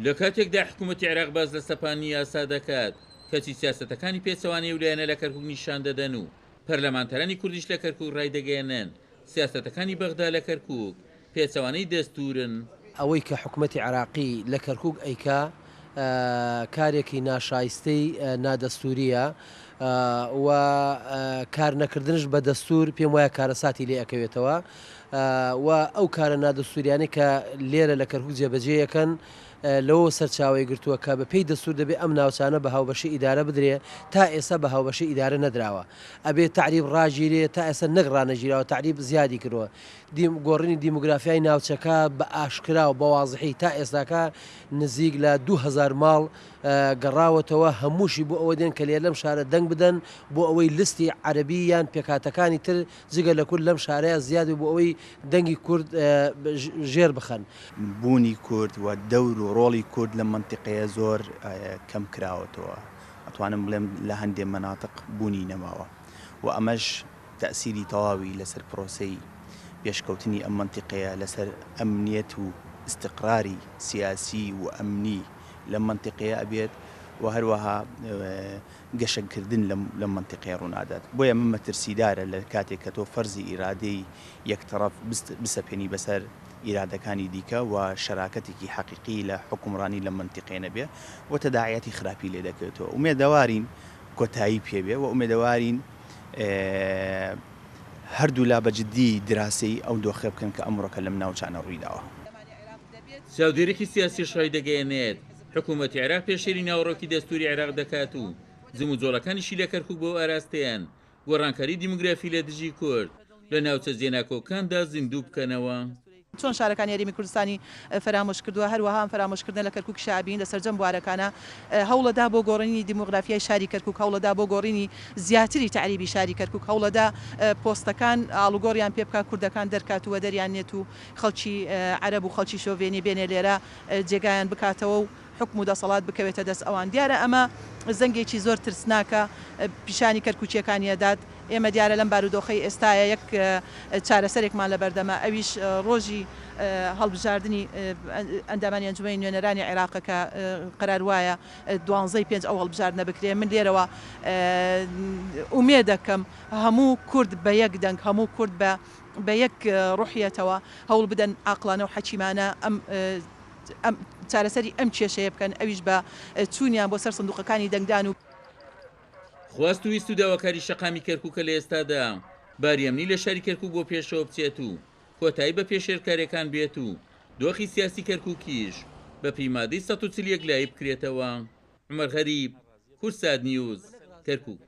لە کاتێکدا حکوومەتی عێراق باس لە سەپاندنی یاسا دەکات، کەچی سیاسەتەکانی پێچەوانەی ئەو لایەنە لە کەرکووک نیشان دەدەن و پەرلەمانتارانی کوردیش لە کەرکووک ڕایدەگەیەنن، سیاسەتەکانی بەغدا لە کەرکووک پێچەوانەی دەستوورن. ئەوەی کە حکومەتی عێراقی لە کەرکوک ئەیکا کارێکی ناشایستەی نادەستوریە و کار نەکردنش بە دەستور پێم وایە کارەساتی لێ ئەکەوێتەوە و ئەو کارە نادەستوریانەی کە لێرە لە کەرکوک جێبەجێ ئەکەن لەوەوە سەرچاوەی گرتووە کە بە پێی دەستور دەبێ ئەم ناوچانە بە هاوبەشی ئیدارە بدرێ تا ئێستا بە هاوبەشی ئیدارە نەدراوە ئەبێ تەعریب ڕاگیرێ تا ئێستا نەک ڕانەگیراوە تەعریب زیادی کردووە گۆڕینی دیموگرافیای ناوچەکە بە ئاشکرا و بە وازحی تا ئێستاکە نزیک لە 2000 ماڵ گەڕاوەتەوە هەمووشی بۆ ئەوە دێن کە لێر لەم شارە دەنگ بدەن بۆ ئەوەی لستی عەرەبی یان پێکهاتەکانی تر جگە لە کورد لەم شارەیا زیاد بێ بۆ ئەوەی دەنگی کورد ژێر بخەن. بوونی کورد و دەور و ڕۆڵی کورد لەم مەنتیقەیە زۆر کەم کراوەتەوە، ئەتوانم بڵێم لە هەندێ مەناتق بوونی نەماوە و ئەمەش تەئسیری تەواوی لەسەر پرۆسەی پێشکەوتنی ئەم مەنتیقەیە، لەسەر ئەمنیەت و ئیستقراری سیاسی و ئەمنی لەم مەنتیقەیە ئەبێت و هەروەها گەشەکردن لەم مەنتیقەیە ڕوونادات. بۆیە ئەمە مەترسیدارە لە کاتێک کە تۆ فەرزی ئیرادەی یەک تەڕەف بسەپێنی بەسەر ئیرادەکانی دیکە و شەراکەتێکی حەقیقی لە حوکمڕانی لەم مەنتیقەیە نەبێ و تەداعیاتی خراپی لێ دەکەوێتەوە. ئومێدەوارین کۆتایی پێ بێ و ئومێدەوارین هەردوولا بە جدی دراسەی ئەو دۆخە بکەن کە ئەمڕۆکە لەم ناوچانە ڕوویداوە. چاودێرێکی سیاسیش ڕایدەگەیەنێت، حکومەتی عێراق پێشێلی ناوەڕۆکی دەستوری عێراق دەکات و جموجۆڵەکانیشی لە کەرکوک بەو ئاراستەیەن گۆڕانکاری دیموگرافی لە دژی کورد لە ناوچە جێناکۆکاندا زیندوو بکەنەوە. چۆن شارەکانی هەرێمی کوردستانی فەرامۆش کردووە، هەروەها ئەم فەرامۆشکردنە لە کەرکوکیشا ئەبینین لە سەرجەم بوارەکانا هەوڵەدا بۆ گۆڕینی دیمۆغرافیای شاری کەرکوک، هەوڵەدا بۆ گۆڕینی زیاتری تەعریبی شاری کەرکوک، هەوڵەدا پۆستەکان ئاڵوگۆڕیان پێ بکا، کوردەکان دەرکات و وەدەریان نێت و خەڵکی عەرەب و خەڵکی شۆڤێنی بێنێ لێرە جێگایان بکاتەوە و حوکم و دەسەڵات بکەوێتە دەست ئەوان. دیارە ئەمە زەنگێکی زۆر ترسناکە پیشانی کەرکوکییەکانی ئەدات. ئێمە دیارە لەم بارودۆخەی ئێستایا یەک چارەسەرێکمان لەبەردەمە ئەویش ڕۆژی هەڵبژاردنی ئەندامانی ئەنجومەنی نوێنەرانی عێراقە کە قەرار وایە دوانزەی پێنج ئەو هەڵبژاردنە بکرێ. من لێرەوە ئومێدەکەم هەموو کورد بە یەک دەنگ، هەموو کورد بە بە یەک ڕوحیەتەوە هەوڵ بدەن عاقڵانە و حەکیمانە ئەم ئەم چارەسەری ئەم کێشەیە بکەن ئەویش بە چوونیان بۆ سەر سندوقەکانی دەنگدان و. خواست و ویست و داواکاری شەقامی کەرکوکە لە ئێستادا باری ئەمنی لە شاری کەرکوک بۆ پێشەوە بچێت و کۆتایی بە پێشێلکاریەکان بێت و دۆخی سیاسی کەرکوکیش بە پێی مادەی 140 یەکلایی بکرێتەوە. عومەر غەریب، کوردسات نیوز، کەرکوک.